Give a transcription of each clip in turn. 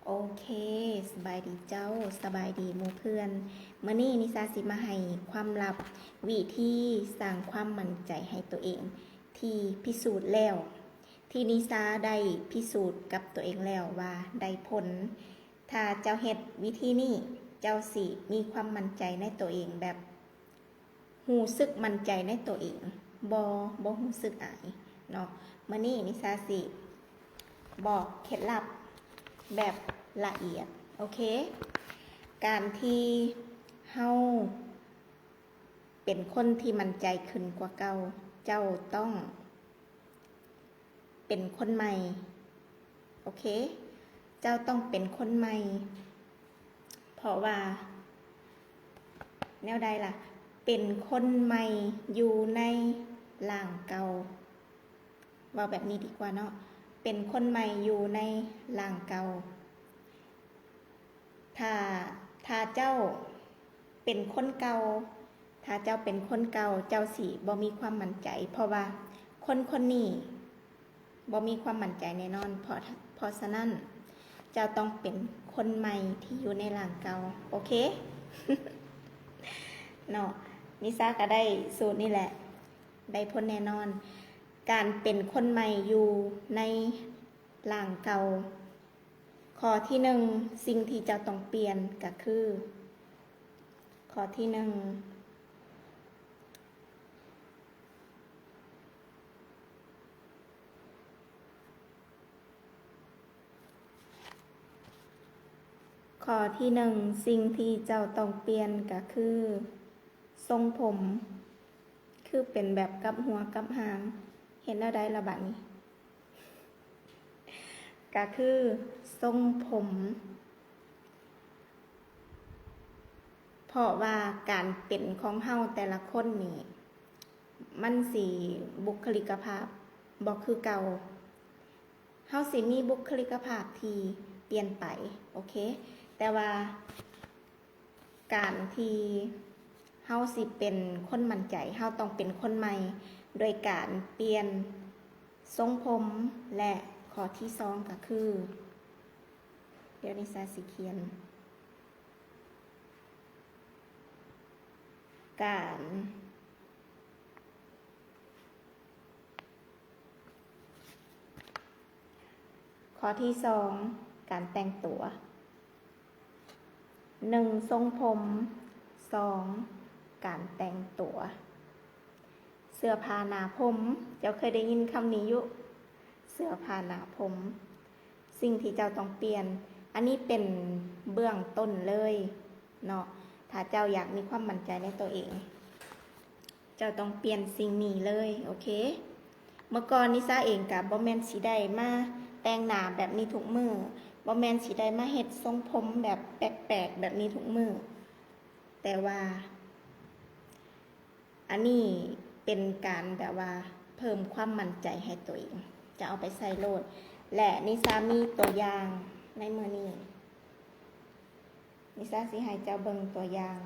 ໂອເຄ ສະບາຍດີເຈົ້າ, ສະບາຍດີໝູ່ເພື່ອນ. ມື້ນີ້ນິຊາຊິມາໃຫ້ຄວາມລັບ ວິທີສ້າງຄວາມໝັ້ນໃຈໃຫ້ຕົວເອງ ທີ່ພິສູດແລ້ວ, ທີ່ນິຊາໄດ້ພິສູດກັບຕົວເອງແລ້ວວ່າໄດ້ຜົນ. ຖ້າເຈົ້າເຮັດວິທີນີ້, ເຈົ້າຊິມີຄວາມໝັ້ນໃຈໃນຕົວເອງແບບ ຮູ້ສຶກໝັ້ນໃຈໃນຕົວເອງ, ບໍ່, ບໍ່ຮູ້ສຶກອາຍເນາະ. ມື້ນີ້ນິຊາຊິບອກເຄັດລັບແບບລະອຽດ, ໂອເຄ. ການທີ່ເຮົາເປັນຄົນທີ່ໝັ້ນໃຈຂຶ້ນກວ່າເກົ່າ, ເຈົ້າຕ້ອງ ເປັນຄົນໃໝ່, ໂອເຄ. ເຈົ້າຕ້ອງເປັນຄົນໃໝ່, ເພາະວ່າ ແນວໃດລະ? ເປັນຄົນໃໝ່ຢູ່ໃນຮ່າງເກົ່າ. ເວົ້າແບບນີ້ດີກວ່າເນາະ, ເປັນຄົນໃໝ່ຢູ່ໃນຮ່າງເກົ່າ. ຖ້າ, ຖ້າເຈົ້າເປັນຄົນເກົ່າ, ຖ້າເຈົ້າເປັນຄົນເກົ່າ, ເຈົ້າຊິບໍ່ມີຄວາມໝັ້ນໃຈ, ເພາະວ່າຄົນຄົນນີ້ບໍ່ມີຄວາມໝັ້ນໃຈແນ່ນອນ. ເພາະ, ເພາະສະນັ້ນ, ເຈົ້າຕ້ອງເປັນຄົນໃໝ່ທີ່ຢູ່ໃນຮ່າງເກົ່າ, ໂອເຄ ເນາະ. ນິຊາກໍໄດ້ສູດນີ້ແຫຼະ, ໄດ້ຜົນແນ່ນອນ. ການເປັນຄົນໃໝ່ຢູ່ໃນຮ່າງເກົ່າ. ຂໍ້ທີໜຶ່ງ, ສິ່ງທີ່ເຈົ້າຕ້ອງປ່ຽນກໍຄື, ຂໍ້ທີໜຶ່ງ, ຂໍ້ທີໜຶ່ງ, ສິ່ງທີ່ເຈົ້າຕ້ອງປ່ຽນກໍຄືຊົງຜົມ. ຄືເປັນແບບກັບຫົວກັບຫາງ, ເຮັດແນວໃດລະບາດນີ້? ກະຄືຊົງຜົມ, ເພາະວ່າການເປັນຂອງເຮົາແຕ່ລະຄົນນີ້ ມັນຊິບຸກຄະລິກະພາບບໍ່ຄືເກົ່າ. ເຮົາຊິມີບຸກຄະລິກະພາບທີ່ປ່ຽນໄປ, ໂອເຄ, ແຕ່ວ່າ ການທີ່ເຮົາຊິເປັນຄົນໝັ້ນໃຈ, ເຮົາຕ້ອງເປັນຄົນໃໝ່ໂດຍການປ່ຽນຊົງຜົມ ແລະ ຂໍ້ທີສອງກໍຄື, ດຽວນີ້ຊາຊິຂຽນ, ການ ຂໍ້ທີສອງ, ການແຕ່ງຕົວ. ໜຶ່ງ, ຊົງຜົມ. ສອງ, ການແຕ່ງຕົວ. ເສື້ອຜ້າໜ້າຜົມ, ເຈົ້າເຄີຍໄດ້ຍິນຄຳນີ້ຢູ່? ເສື້ອຜ້າໜ້າຜົມ. ສິ່ງທີ່ເຈົ້າຕ້ອງປ່ຽນ, ອັນນີ້ເປັນເບື້ອງຕົ້ນເລີຍເນາະ, ຖ້າເຈົ້າຢາກມີຄວາມໝັ້ນໃຈໃນຕົວເອງ, ເຈົ້າຕ້ອງປ່ຽນສິ່ງນີ້ເລີຍ, ໂອເຄ. ເມື່ອກ່ອນນິຊາເອງກະບໍ່ແມ່ນຊິໄດ້ມາແຕ່ງໜ້າແບບນີ້ທຸກມື້, ບໍ່ແມ່ນຊິໄດ້ມາເຮັດຊົງຜົມແບບແປກໆແບບນີ້ທຸກມື້, ແຕ່ວ່າອັນນີ້ເປັນການແບບວ່າເພີ່ມຄວາມໝັ້ນໃຈໃຫ້ຕົວເອງ, ຈະເອົາໄປໃຊ້ໂລດ. ແລະ ນິຊາມີຕົວຢ່າງໃນມື້ນີ້, ນິຊາຊິໃຫ້ເຈົ້າເບິ່ງຕົວຢ່າງ.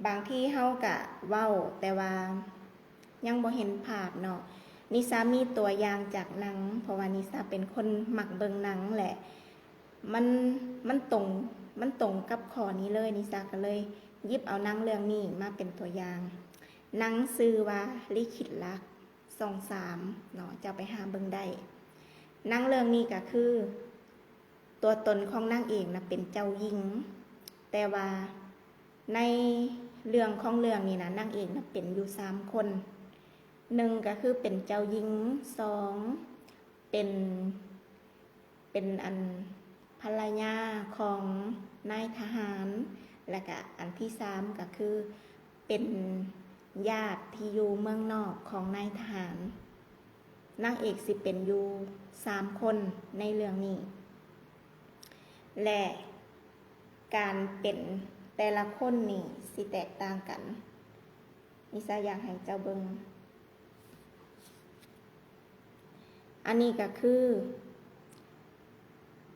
ບາງທີເຮົາກະເວົ້າ ແຕ່ວ່າຍັງບໍ່ເຫັນພາບເນາະ. ນິຊາມີຕົວຢ່າງຈາກໜັງ, ເພາະວ່ານິຊາເປັນຄົນມັກເບິ່ງໜັງ ແລະ ມັນ, ມັນຕົງ, ມັນຕົງກັບຂໍ້ນີ້ເລີຍ, ນິຊາກໍເລີຍຫຍິບເອົາໜັງເລື່ອງນີ້ມາເປັນຕົວຢ່າງ. ໜັງຊື່ວ່າລິຂິດລັກ ຊ່ອງສາມເນາະ, ເຈົ້າໄປຫາເບິ່ງໄດ້. ໜັງເລື່ອງນີ້ກໍຄື ຕົວຕົນຂອງນາງເອກນະເປັນເຈົ້າຍິງ, ແຕ່ວ່າໃນເລື່ອງຂອງເລື່ອງນີ້ນະ ນາງເອກນະເປັນຢູ່ສາມຄົນ. ໜຶ່ງກໍຄືເປັນເຈົ້າຍິງ, ສອງ ເປັນ, ເປັນອັນ ພັນລະຍາຂອງນາຍທະຫານ, ແລະກະອັນທີສາມກໍຄືເປັນຍາດທີ່ຢູ່ເມືອງນອກຂອງນາຍທະຫານ. ນາງເອກຊິເປັນຢູ່ສາມຄົນໃນເລື່ອງນີ້ ແລະ ການເປັນແຕ່ລະຄົນນີ້ຊິແຕກຕ່າງກັນ. ນິຊາຢາກໃຫ້ເຈົ້າເບິ່ງ. ອັນນີ້ກໍຄື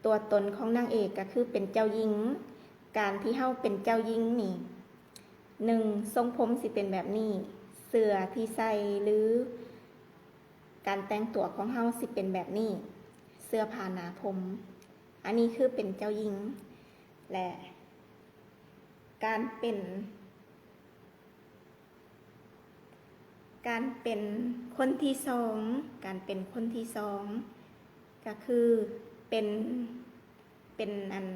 ຕົວຕົນຂອງນາງເອກກໍຄືເປັນເຈົ້າຍິງ. ການທີ່ເຮົາເປັນເຈົ້າຍິງນີ້, ໜຶ່ງ ຊົງຜົມຊິເປັນແບບນີ້, ເສື້ອທີ່ໃສ່ ຫຼື ການແຕ່ງຕົວຂອງເຮົາຊິເປັນແບບນີ້. ເສື້ອຜ້າໜ້າຜົມ. ອັນນີ້ຄືເປັນເຈົ້າຍິງ ແລະ ການເປັນ ການເປັນຄົນທີສອງ, ການເປັນຄົນທີສອງ ກໍຄືເປັນ ເປັນອັນ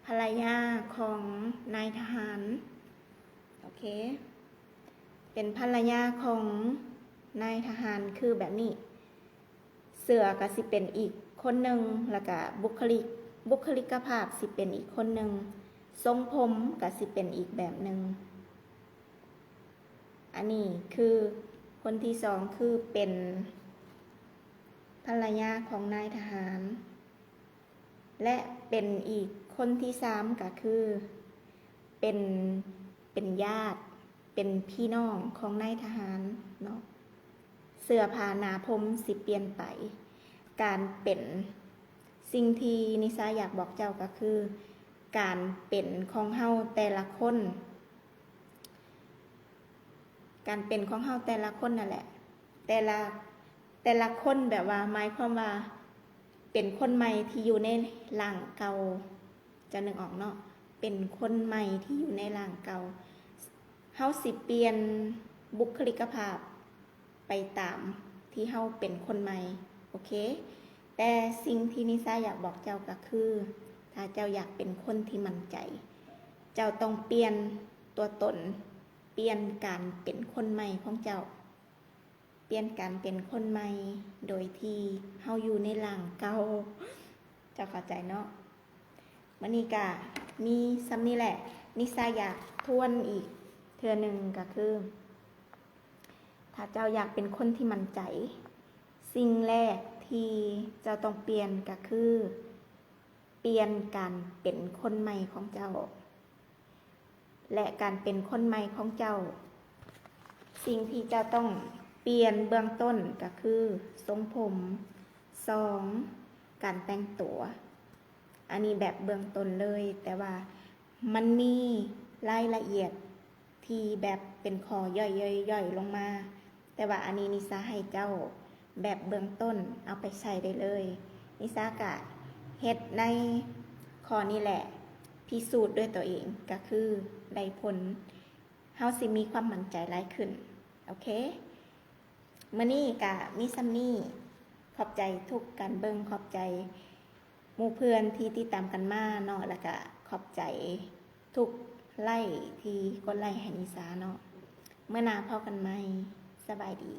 ພັນລະຍາຂອງນາຍທະຫານ. ໂອເຄ ເປັນພັນລະຍາຂອງນາຍທະຫານຄືແບບນີ້. ເສື້ອກໍຊິເປັນອີກຄົນໜຶ່ງ ແລ້ວກໍບຸກຄະລິກ ບຸກຄະລິກກະພາບຊິເປັນອີກຄົນໜຶ່ງ, ຊົງຜົມກໍຊິເປັນອີກແບບໜຶ່ງ. ອັນນີ້ຄືຄົນທີສອງ ຄືເປັນພັນລະຍາຂອງນາຍທະຫານ ແລະ ເປັນອີກຄົນທີສາມ ກໍຄືເປັນ ເປັນຍາດ ເປັນພີ່ນ້ອງຂອງນາຍທະຫານເນາະ. ເສື້ອຜ້າໜ້າຜົມຊິປ່ຽນໄປ. ການເປັນ ສິ່ງທີ່ນິຊາຢາກບອກເຈົ້າກໍຄື ການເປັນຂອງເຮົາແຕ່ລະຄົນ ການເປັນຂອງເຮົາແຕ່ລະຄົນນັ້ນແຫຼະ ແຕ່ລະ ແຕ່ລະຄົນ ແບບວ່າ ໝາຍຄວາມວ່າເປັນຄົນໃໝ່ທີ່ຢູ່ໃນຮ່າງເກົ່າ. ເຈົ້ານຶກອອກເນາະ ເປັນຄົນໃໝ່ທີ່ຢູ່ໃນຮ່າງເກົ່າ. ເຮົາຊິປ່ຽນບຸກຄະລິກກະພາບໄປຕາມທີ່ເຮົາເປັນຄົນໃໝ່. ໂອເຄ ແຕ່ສິ່ງທີ່ນິຊາຢາກບອກເຈົ້າກໍຄື ຖ້າເຈົ້າຢາກເປັນຄົນທີ່ໝັ້ນໃຈ ເຈົ້າຕ້ອງປ່ຽນຕົວຕົນ, ປ່ຽນການເປັນຄົນໃໝ່ຂອງເຈົ້າ. ປ່ຽນການເປັນຄົນໃໝ່ໂດຍທີ່ເຮົາຢູ່ໃນຮ່າງເກົ່າ. ເຈົ້າເຂົ້າໃຈເນາະ? ມື້ນີ້ກະມີສ່ຳນີ້ແຫຼະ. ນິຊາຢາກທວນອີກເທື່ອໜຶ່ງ ກະຄື ຖ້າເຈົ້າຢາກເປັນຄົນທີ່ໝັ້ນໃຈ, ສິ່ງແລກທີ່ເຈົ້າຕ້ອງປ່ຽນກະຄື ປ່ຽນການເປັນຄົນໃໝ່ຂອງເຈົ້າ. ແລະ ການເປັນຄົນໃໝ່ຂອງເຈົ້າ, ສິ່ງທີ່ເຈົ້າຕ້ອງປ່ຽນເບື້ອງຕົ້ນກໍຄື ຊົງຜົມ, ສອງ ການແຕ່ງຕົວ. ອັນນີ້ແບບເບື້ອງຕົ້ນເລີຍ, ແຕ່ວ່າມັນມີລາຍລະອຽດທີ່ແບບເປັນຂໍ້ຍ່ອຍໆລົງມາ. ແຕ່ວ່າອັນນີ້ນິຊາໃຫ້ເຈົ້າແບບເບື້ອງຕົ້ນເອົາໄປໃຊ້ໄດ້ເລີຍ. ນິຊາກະເຮັດໃນຂໍ້ນີ້ແຫຼະ, ພິສູດດ້ວຍຕົວເອງ ກະຄືໄດ້ຜົນ. ເຮົາຊິມີຄວາມໝັ້ນໃຈຫຼາຍຂຶ້ນ. ໂອເຄ ມື້ນີ້ກະມີສ່ຳນີ້. ຂອບໃຈທຸກການເບິ່ງ, ຂອບໃຈ ໝູ່ເພື່ອນທີ່ຕິດຕາມກັນມາເນາະ, ແລ້ວກະຂອບໃຈທຸກໄລ້ທີ່ກົດໄລ້ໃຫ້ນິຊາເນາະ. ມື້ໜ້າພໍ້ກັນໃໝ່. ສະບາຍດີ.